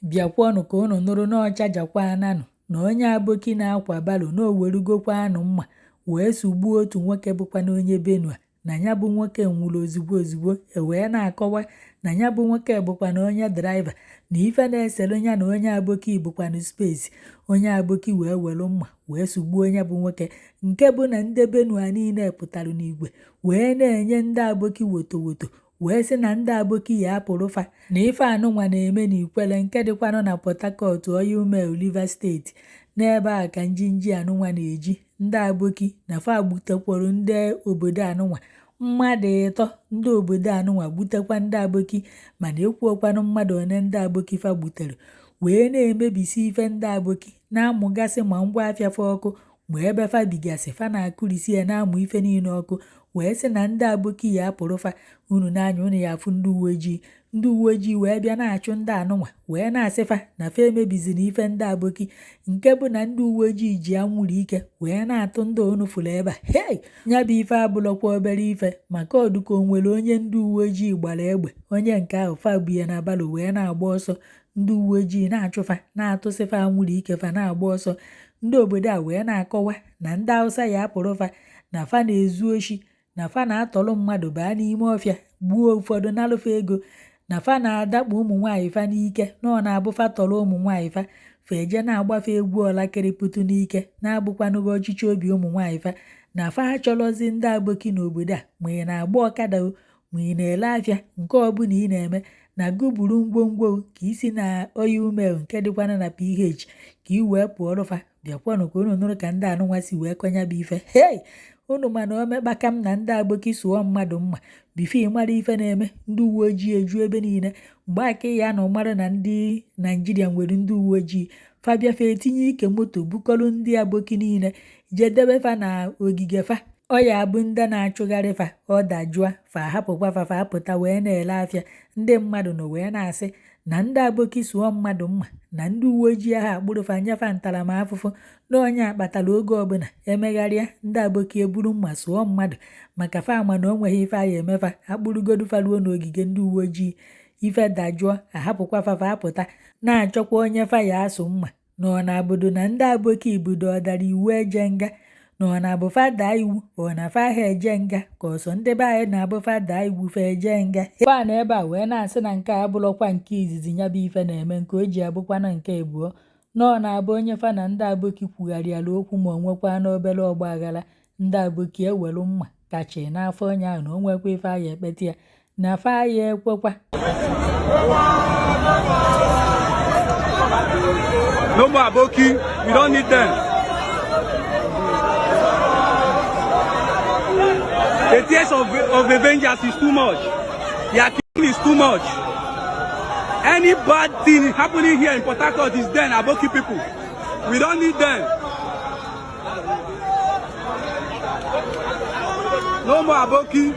Bịakwanụ ka unu nụrụ na ọ chajakwananụ na onye aboki na-akwa barrow na o werugokwanụ mma wee sụgbuo otu nwoke bụkwanụ onye Benue, na ya bụ nwoke nwụrụ ozugbo ozugbo. E wee na-akọwa na ya bụ nwoke bụkwanụ onye driver, na ife na-eselu ya na onye aboki bụkwanụ space. Onye aboki wee were mma wee sụgbuo onye bụ nwoke, nke bụ na ndị Benue niile pụtara n'igwe wee na-enye ndị aboki woto woto, wee sị na ndị aboki ya apụrụ fa, na ife anụnwa na-eme n'Ikwelle nke dịkwanụ na Port Harcourt, Oil Mill, Rivers State. N'ebe a ka njinji anụnwa na-eji ndị aboki na fa gbutekwuru ndị obodo anụnwa mmadụ ịtọ. Ndị obodo anụnwa gbutekwa ndị aboki, mana ekwuokwanụ mmadụ one ndị aboki fa gbutere, wee na-emebisi ife ndị aboki, na-amụgasị ma ngwa afịa fa ọkụ, ma ebe fa bigasị, fa na-akụrisi ya, na-amụ ife niile ọkụ, wee sị na ndị aboki ya apụrụ fa. Unu n'anya unu ya afụ ndị uwe ojii. Ndị uwe ojii wee bịa na-achụ ndị anụnwa, wee na-asị fa na fa emebizina ife ndị aboki, nke bụ na ndị uwe ojii ji anwụrụ ike wee na-atụ ndị unu fụrụ ebe a. Hei, ya bụ ife abụlọkwa obere ife, maka ọdụka o nwere onye ndị uwe ojii gbara egbe, onye nke ahụ fa bu ya na barrow wee na-agba ọsọ. Ndị uwe ojii na-achụ fa, na-atụsị fa anwụrụ ike, fa na-agba ọsọ. Ndị obodo a wee na-akọwa na ndị Hausa ya apụrụ fa, na fa na-ezu oshi, na fa na-atọrọ mmadụ baa n'ime ọfịa gbuo ụfọdụ, nalụfa ego, na fa na-adakpo ụmụ nwaanyị fa n'ike, na ọ na-abụ fa tọrọ ụmụ nwaanyị fa, fa eje na-agbafe egwu ọlakịrị pụtụ n'ike, na-abụkwanụghị ọchịchị obi ụmụ nwaanyị fa, na fa achọrọzi ndị aboki n'obodo a. Ma ị na-agba ọkada o, ma ị na-ele afịa, nke ọbụla ị na-eme, na gụ buru ngwongwo ka isi na Oil Mill nke dịkwana na PH ka ị wee pụọrọ fa. Bịakwanụ ka unu nụrụ ka ndị anụnwa si wee kọnya bụ ife. Hei, unu mana o mekpaka m na ndị aboki sụọ mmadụ mma, before ị mara ife na-eme, ndị uwe ojii eju ebe niile. Mgbe aka ya na mara na ndị Naijiria nwere ndị uwe ojii, fa bịa fa etinye ike moto bukọrọ ndị aboki niile jedebe fa na ogige fa. Ọ ya bụ ndị na-achụgharị fa, ọ dajụa, fa hapụkwa fa, fa apụta wee na-ele afịa. Ndị mmadụ nọ wee na-asị na ndị aboki sụọ mmadụ mma, na ndị uwe ojii ahụ akpụrụ fa nyefa ntaramahụhụ, na onye akpatara oge ọbụla emegharịa ndị aboki eburu mma sụọ mmadụ, maka fa ama na o nweghị ife aya emefa. Akpụrụgodu fa ruo n'ogige ndị uwe ojii, ife dajụọ, ahapụkwa fa, fa apụta na-achọkwa onye fa ya asụ mma. Na ọ na-abụdo na ndị aboki budo ọ dara iwu eje nga, na ọ na-abụ fa daa iwu, ọ na fa ha eje nga, ka ọsọ ndị be anyị na-abụ fa daa iwu fa eje nga. Fa na ebe a wee na-asị na nke a abụrọkwa nke izizi ya bụ ife na-eme, nke o ji abụkwana nke abụọ, na ọ na-abụ onye fa na ndị aboki kwugharịala okwu ma o nwekwa n'obere ọgba aghara, ndị aboki ewelu mma kachi n'afọ onye ahụ, na o nwekwa ife aya ekpeta ya, na fa ya ekwekwa. No more aboki, we don't need them. The tears of Avengers is too much. Their killing is too much. Any bad thing happening here in Port Harcourt is then aboki people. We don't need them. No more aboki.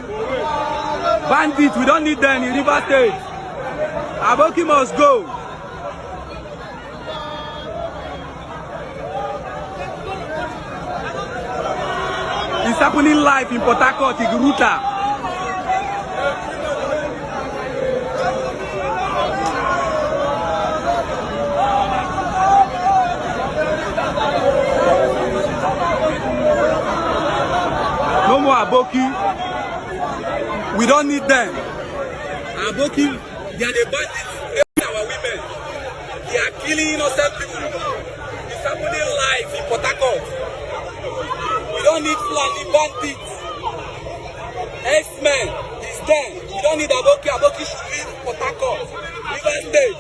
Bandits, we don't need them in River State. Aboki must go. It's happening live in Port Harcourt, Igwuruta. No more aboki. We don't need them. Aboki, they are the bandits raping our women. They are killing innocent people. It's happening live in Port Harcourt. We don't need Fulani bandits. X-Men is them. We don't need aboki. Aboki should leave Port Harcourt, Rivers State.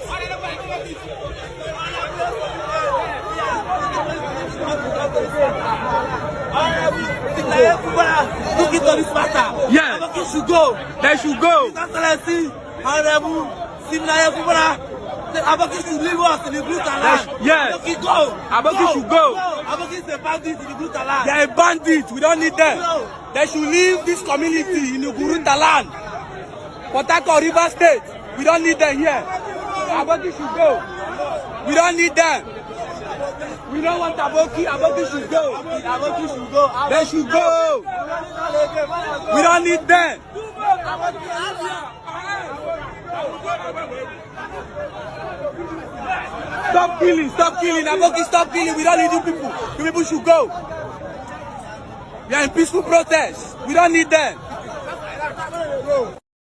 Look into this matter. Yes. Aboki should go. They should go. His Excellency, Honorable Siminalayi Fubara, Aboki should leave us in the Igwuruta land. Yes. Aboki go. Aboki should go. Aboki is a bandit in the Igwuruta land. They are bandits. We don't need them. No. They should leave this community in Igwuruta land. Port Harcourt, Rivers State. We don't need them here. Aboki should go. We don't need them. We don't want Aboki. Aboki should go. Aboki should go. They should go. We don't need them. Stop killing, stop killing. Aboki, stop killing. We don't need you people. You people should go. We are in peaceful protest. We don't need them.